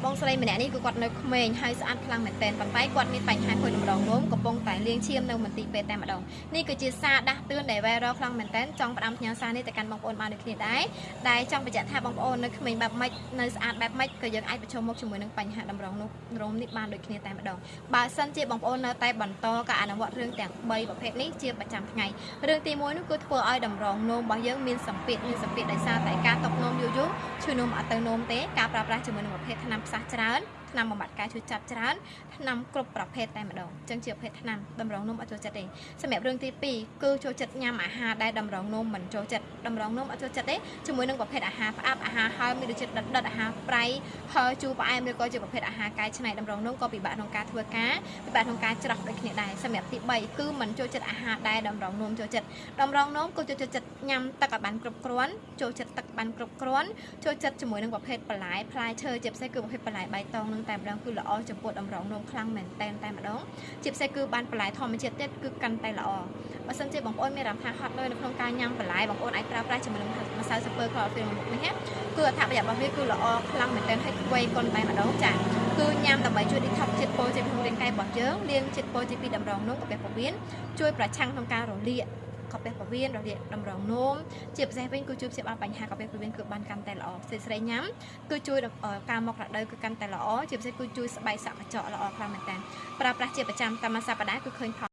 បងស្រីម្នាក់នេះគឺគាត់នៅក្មេងហើយស្អាតខ្លាំងមែនទែនប៉ុន្តែគាត់មានបញ្ហាខូចតម្រងនោមកំពុងតែលាងឈាមនៅមន្ទីរពេទ្យតែម្ដងនេះគឺជាសារដាស់តឿនដែល viral ខ្លាំងមែនទែនចង់ផ្ដាំផ្ញើសារនេះទៅកាន់បងប្អូនបានដូចគ្នាដែរដែលចង់បញ្ជាក់ថាបងប្អូននៅក្មេងបែបម៉េចនៅស្អាតបែបម៉េចក៏យើងអាចប្រឈមមុខជាមួយនឹងបញ្ហាតម្រងនោះរោមនេះបានដូចគ្នាតែម្ដងបើសិនជាបងប្អូននៅតែបន្តការអនុវត្តរឿងទាំង3ប្រភេទនេះជាប្រចាំថ្ងៃរឿងទី1នោះគឺធ្វើឲ្យតម្រងនោមរបស់យើងមានសម្ពាធមានសម្ពាធដោយសារតែការតបនោមយូរយូរឈឺនោមអត់ទៅនោមទេការប្រើប្រាស់ជាមួយនឹងប្រភេទថ្នាំផ្សះច្រើនថ្នាំបំបត្តិការឈឺចាប់ច្រើនថ្នាំគ្រប់ប្រភេទតែម្ដងអញ្ចឹងជាប្រភេទថ្នាំតម្រងនោមអត់ចូលចិត្តទេសម្រាប់រឿងទី2គឺចូលចិត្តញ៉ាំអាហារដែលតម្រងនោមមិនចូលចិត្តតម្រងនោមអត់ចូលចិត្តទេជាមួយនឹងប្រភេទអាហារផ្អាប់អាហារហើយមានដូចជាដិតដិតអាហារប្រៃហើយជូរផ្អែមឬក៏ជាប្រភេទអាហារកែច្នៃតម្រងនោមក៏ពិបាកក្នុងការធ្វើការពិបាកក្នុងការច្រោះដូចគ្នាដែរសម្រាប់ទី3គឺមិនចូលចិត្តអាហារដែលតម្រងនោមចូលចិត្តតម្រងនោមគឺចូលចិត្តញ៉ាំទឹកឲ្យបានគ្រប់គ្រាន់ចូលចិត្តទឹកបានគ្រប់គ្រាន់ចូលចិត្តជាមួយនឹងប្រភេទបន្លែផ្លែឈើជាពិសេសគឺប្រភេទបន្លែបៃតងនឹងតែម្ដងគឺល្អចំពោះតម្រងនោមខ្លាំងមែនតែនតែម្ដងជាពិសេសគឺបានបន្លែធម្មជាតិទៀតគឺកាន់តែល្អបើសិនជាបងប្អូនមានអារម្មណ៍ថាហត់នឿយនៅក្នុងការញ៉ាំបន្លែបងប្អូនអាចប្រើប្រាស់ជាមួយនឹងម្សៅសាពើ chlorophyll មុខនេះគឺអត្ថប្រយោជន៍របស់វាគឺល្អខ្លាំងមែនទែនហើយខ្វៃកុនតែម្ដងចាគឺញ៉ាំដើម្បីជួយ detox ជាតិពុលចេញក្នុងរាងកាយរបស់យើងលាងជាតិពុលចេញពីតម្រងនោមកាពះពោះវៀនជួយប្រឆាំងក្នុងការរលាកកាពះពោះវៀនរលាកតម្រងនោមជាពិសេសវិញគឺជួយព្យាបាលបញ្ហាកាពះពោះវៀនគឺបានកាន់តែល្អស្រីស្រីញ៉ាំគឺជួយការមករដូវគឺកាន់តែល្អជាពិសេសគឺជួយស្បែកសក់កញ្ចក់ល្អខ្លាំងមែនតើប្រើប្រាស់ជាប្រចាំតាមមួយសប្តាហ៍គឺឃើញផល។